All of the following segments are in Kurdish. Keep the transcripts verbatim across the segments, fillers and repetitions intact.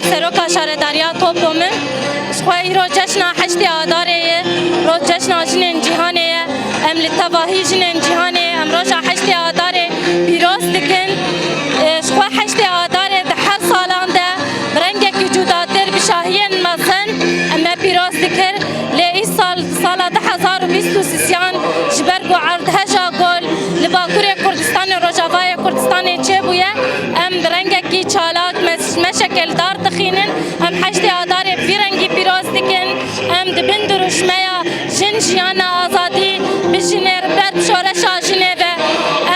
Seroka Şaredariya Toplumê, ji xwe îro cejna heştê Adarê ye, roj cejna jinên cîhanê ye. Em li tevahî jinên cîhanê, em roja heştê Adarê pîroz dikin. Ji xwe heştê Adarê di her salan de bi rengekî cudatir, bi şahiyên mezin em me pîroz dikir. Lê îsal, sala du hezar û bîst û sêyan ji ber ku erdheja gol li Bakurê Kurdistanê, Rojavayê Kurdistanê çêbûye, em bi rengekî çalak, mes-, meşekeldar dixînin. Em heştê Adarê bi vî rengî pîroz dikin. Em di bin dirûşmeya Jin, Jiyan, Azadî, Bi jinê, ber bi şoreşa jinê ve,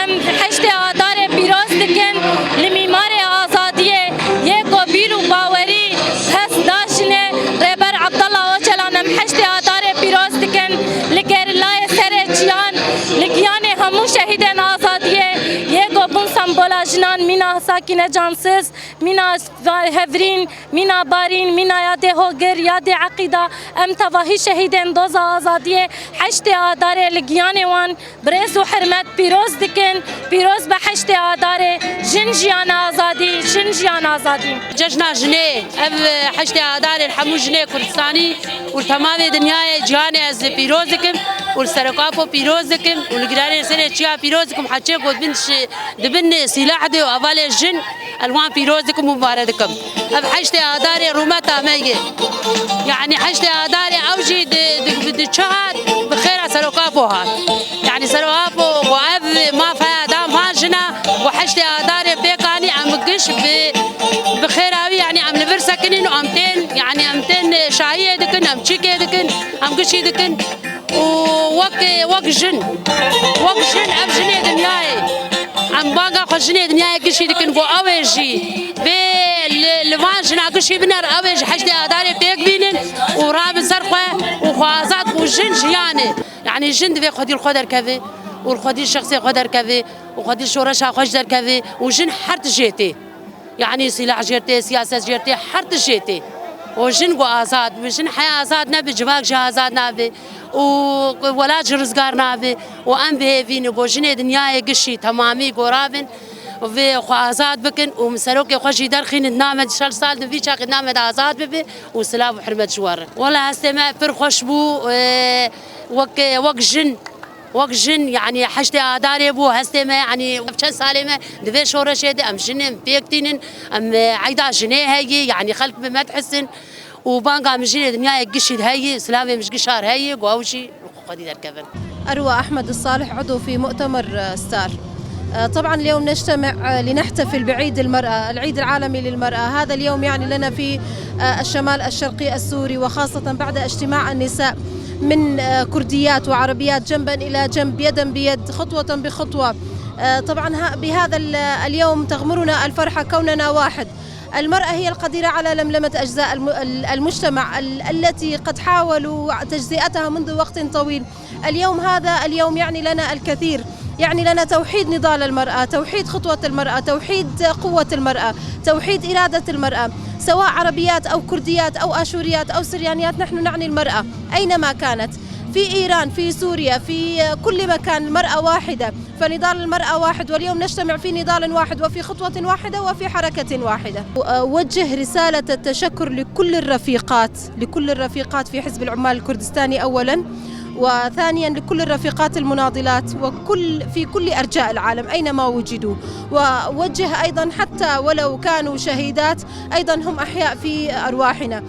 em heştê Adarê pîroz dikin. Li mîmarê azadiyê yê ku bîr û bawerî dest da jinê, Rêber Abdullah Ocalan, em heştê Adarê pîroz dikin. Li gerîlayê serê çiyan, li giyanê hemû şehîdên azadiyê yê ku bûn sembola jinan, mîna Sakîne Cansiz, mîna Hevrîn, mîna Barîn, mîna yadê Hogir, yadê Eqîda, em tevahî şehîdên doza azadiyê heştê Adarê li giyanê wan bi rêz û hurmet pîroz dikin. Pîroz be heştê Adarê, jin, jiyan, azadî, jin, jiyan, azadî. Cejna jinê, ev heştê Adarê li hemû jinê Kurdistanî û li temamê dinyayê cîhanê ez pîroz dikim û li Serok Apo pîroz dikim û li giranê serê çiya pîroz dikim. Heçê ku di bin şi-, di bin sîlah de û hevalê jin, ez wan pîroz dikim û mubare dikim. Ev heştê Adarê rûmeta me ye. Yanî heştê Adarê ew jî di, di, di çi hat? Bi xêra Serok Apo hat. Yanî Serok Apo ku ev maf heye da van jina ku heştê Adarê pêk anî, em giş bi, bi xêra wî, yanî em li vir sekinin û em tên, yanî em tên şahiyê dikin, em çîkê dikin, em gişî dikin. û wek, wek jin, wek jin ev jinê dinyayê. Em banga xwe jinê dinyayê gişî dikin ku ew ê jî vê li, li van jina gişî biner, ew ê ji heştê Adarê pêk bînin û rabin ser xwe û xwe azad û jin jiyan e. Yanî jin divê xwedî li xwe derkeve û li xwedî şexsê xwe derkeve û xwedî şoreşa xwe jî derkeve û jin her tijê tê. Yanî sîlah jêr tê, siyaset jêr tê, her tişt jêr tê. Û jin ku azad be, jin heya azad nebe, civak jî azad nabe. Û welat jî rizgar nabe. Û em bi hêvî ne ku jinê dinyayê gişî temamî ku rabin, vê xwe azad bikin û min serokê xwe jî derxînin, name şel sal di vî çaxê name de azad bibe û silav û hurmet ji we re. Wela hestê me pir xweş bû, e, wek, wek jin. Wek jin, yanî heştê Adarê bû, hestê me, yanî ev çend salê me di vê şoreşê de em jin in, pêk tînin, em, e, eyda jinê heye, yanî xelk bi me dihisin û banga min jinê dinyayê gişî de heye, silavê min ji gişa re heye, ku ew jî xwedî derkevin. أروى أحمد الصالح، عضو في مؤتمر ستار. طبعا اليوم نجتمع لنحتفل بعيد المرأة، العيد العالمي للمرأة. هذا اليوم يعني لنا في الشمال الشرقي السوري، وخاصة بعد اجتماع النساء من، آه، كرديات وعربيات جنبا إلى جنب، يدا بيد، خطوة بخطوة. آه، طبعا ه-، بهذا ال-، اليوم تغمرنا الفرحة كوننا واحد. المرأة هي القديرة على لملمة أجزاء الم-، ال-، المجتمع ال-، التي قد حاولوا تجزئتها منذ وقت طويل. اليوم هذا اليوم يعني لنا الكثير، يعني لنا توحيد نضال المرأة، توحيد خطوة المرأة، توحيد قوة المرأة، توحيد إرادة المرأة، سواء عربيات أو كرديات أو آشوريات أو سريانيات، نحن نعني المرأة أينما كانت، في إيران، في سوريا، في كل مكان، المرأة واحدة، فنضال المرأة واحد، واليوم نجتمع في نضال واحد وفي خطوة واحدة وفي حركة واحدة. أوجه رسالة التشكر لكل الرفيقات، لكل الرفيقات في حزب العمال الكردستاني أولا، وثانيا لكل الرفيقات المناضلات وكل، في كل أرجاء العالم أينما وجدوا، وأوجه أيضا حتى ولو كانوا شهيدات أيضا هم أحياء في أرواحنا.